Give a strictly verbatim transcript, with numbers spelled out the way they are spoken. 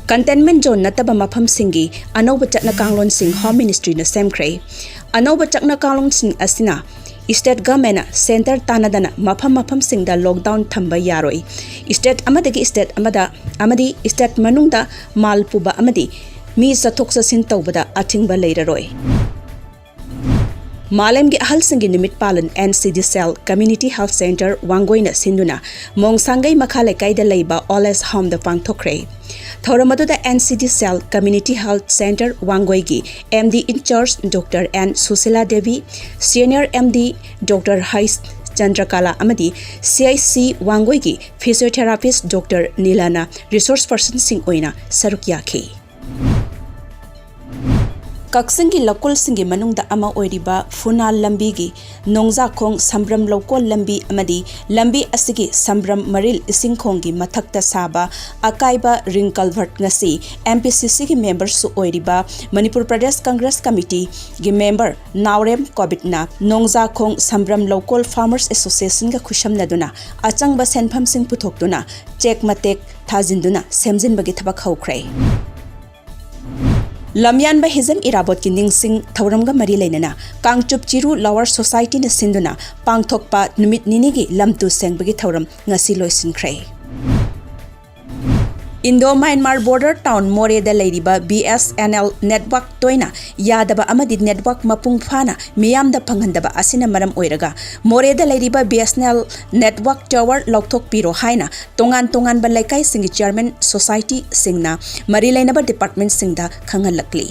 Containment zone ꯅꯠꯇꯕ ꯃꯐꯝꯁꯤꯡꯒꯤ ꯑꯅꯧꯕ ꯆꯠꯅ ꯀꯥꯡꯂꯣꯟꯁꯤꯡ Home Ministry ꯅ ꯁꯦꯝꯈ꯭ꯔꯦ꯫ ꯑꯅꯧꯕ ꯆꯠꯅ ꯀꯥꯡꯂꯣꯟꯁꯤꯡ ꯑꯁꯤꯅ state government ꯅ centre ꯇꯥꯟꯅꯗꯅ ꯃꯐꯝ ꯃꯐꯝꯁꯤꯡꯗ lockdown ꯊꯝꯕ ꯌꯥꯔꯣꯏ꯫ State ꯑꯃꯗꯒꯤ state ꯑꯃꯗ ꯑꯃꯗꯤ state ꯃꯅꯨꯡꯗ ꯃꯥꯜ ꯄꯨꯕ ꯑꯃꯗꯤ ꯃꯤ ꯆꯠꯊꯣꯛ ꯆꯠꯁꯤꯟ ꯇꯧꯕꯗ ꯑꯊꯤꯡꯕ ꯂꯩꯔꯔꯣꯏ꯫ ꯃꯥꯂꯦꯝꯒꯤ ꯑꯍꯜꯁꯤꯡꯒꯤ ꯅꯨꯃꯤꯠ ꯄꯥꯂꯟ N C D cell Community Health Centre ꯋꯥꯡꯒꯣꯏꯅ ꯁꯤꯟꯗꯨꯅ ꯃꯣꯡꯁꯥꯡꯒꯩ ꯃꯈꯥ ꯂꯩꯀꯥꯏꯗ ꯂꯩꯕ Old Age Home ꯗ ꯄꯥꯡꯊꯣꯛꯈ꯭ꯔꯦ꯫ ꯊꯧꯔꯝ ꯑꯗꯨꯗ N C D cell Community Health Centre ꯋꯥꯡꯒꯣꯏꯒꯤ M D in charge Doctor N Sushila Devi, Senior M D Doctor H ꯆꯟꯗ꯭ꯔꯀꯥꯂꯥ ꯑꯃꯗꯤ C I C ꯋꯥꯡꯒꯣꯏꯒꯤ physiotherapist Doctor ꯅꯤꯂꯥꯅ resource person ꯁꯤꯡ ꯑꯣꯏꯅ ꯁꯔꯨꯛ ꯌꯥꯈꯤ꯫ ꯀꯛꯆꯤꯡꯒꯤ ꯂꯧꯀꯣꯜꯁꯤꯡꯒꯤ ꯃꯅꯨꯡꯗ ꯑꯃ ꯑꯣꯏꯔꯤꯕ ꯐꯨꯅꯥꯜ ꯂꯝꯕꯤꯒꯤ ꯅꯣꯡꯖꯥꯈꯣꯡ ꯁꯝꯕ꯭ꯔꯝ ꯂꯧꯀꯣꯜ ꯂꯝꯕꯤ ꯑꯃꯗꯤ ꯂꯝꯕꯤ ꯑꯁꯤꯒꯤ ꯁꯝꯕ꯭ꯔꯝ ꯃꯔꯤꯜ ꯏꯁꯤꯡꯈꯣꯡꯒꯤ ꯃꯊꯛꯇ ꯁꯥꯕ ꯑꯀꯥꯏꯕ ring culvert ꯉꯁꯤ M P C C ꯒꯤ member ꯁꯨ ꯑꯣꯏꯔꯤꯕ ꯃꯅꯤꯄꯨꯔ ꯄ꯭ꯔꯗꯦꯁ ꯀꯪꯒ꯭ꯔꯦꯁ ꯀꯃꯤꯇꯤꯒꯤ member ꯅꯥꯎꯔꯦꯝ ꯀꯣꯕꯤꯠꯅ ꯅꯣꯡꯖꯥꯈꯣꯡ ꯁꯝꯕ꯭ꯔꯝ ꯂꯧꯀꯣꯜ Farmers Association ꯒ ꯈꯨꯠꯁꯝꯅꯗꯨꯅ ꯑꯆꯪꯕ ꯁꯦꯟꯐꯝꯁꯤꯡ ꯄꯨꯊꯣꯛꯇꯨꯅ ꯆꯦꯛ ꯃꯇꯦꯛ ꯊꯥꯖꯤꯟꯗꯨꯅ ꯁꯦꯝꯖꯤꯟꯕꯒꯤ ꯊꯕꯛ ꯍꯧꯈ꯭ꯔꯦ꯫ ꯂꯝꯌꯥꯟꯕ ꯍꯤꯖꯝ ꯏꯔꯥꯕꯣꯠꯀꯤ ꯅꯤꯡꯁꯤꯡ ꯊꯧꯔꯝꯒ ꯃꯔꯤ ꯂꯩꯅꯅ ꯀꯥꯡꯆꯨꯞ ꯆꯤꯔꯨ Lower Society ꯅ ꯁꯤꯟꯗꯨꯅ ꯄꯥꯡꯊꯣꯛꯄ ꯅꯨꯃꯤꯠ ꯅꯤꯅꯤꯒꯤ ꯂꯝ ꯇꯨ ꯁꯦꯡꯕꯒꯤ ꯊꯧꯔꯝ ꯉꯁꯤ ꯂꯣꯏꯁꯤꯟꯈ꯭ꯔꯦ꯫ Indo Myanmar border town ꯃꯣꯔꯦꯗ ꯂꯩꯔꯤꯕ B S N L network ꯇꯣꯏꯅ ꯌꯥꯗꯕ ꯑꯃꯗꯤ network ꯃꯄꯨꯡ ꯐꯥꯅ ꯃꯤꯌꯥꯝꯗ ꯐꯪꯍꯟꯗꯕ ꯑꯁꯤꯅ ꯃꯔꯝ ꯑꯣꯏꯔꯒ ꯃꯣꯔꯦꯗ ꯂꯩꯔꯤꯕ B S N L network tower ꯂꯧꯊꯣꯛꯄꯤꯔꯣ ꯍꯥꯏꯅ ꯇꯣꯉꯥꯟ ꯇꯣꯉꯥꯟꯕ ꯂꯩꯀꯥꯏꯁꯤꯡꯒꯤ chairman society ꯁꯤꯡꯅ ꯃꯔꯤ ꯂꯩꯅꯕ department ꯁꯤꯡꯗ ꯈꯪꯍꯜꯂꯛꯂꯤ꯫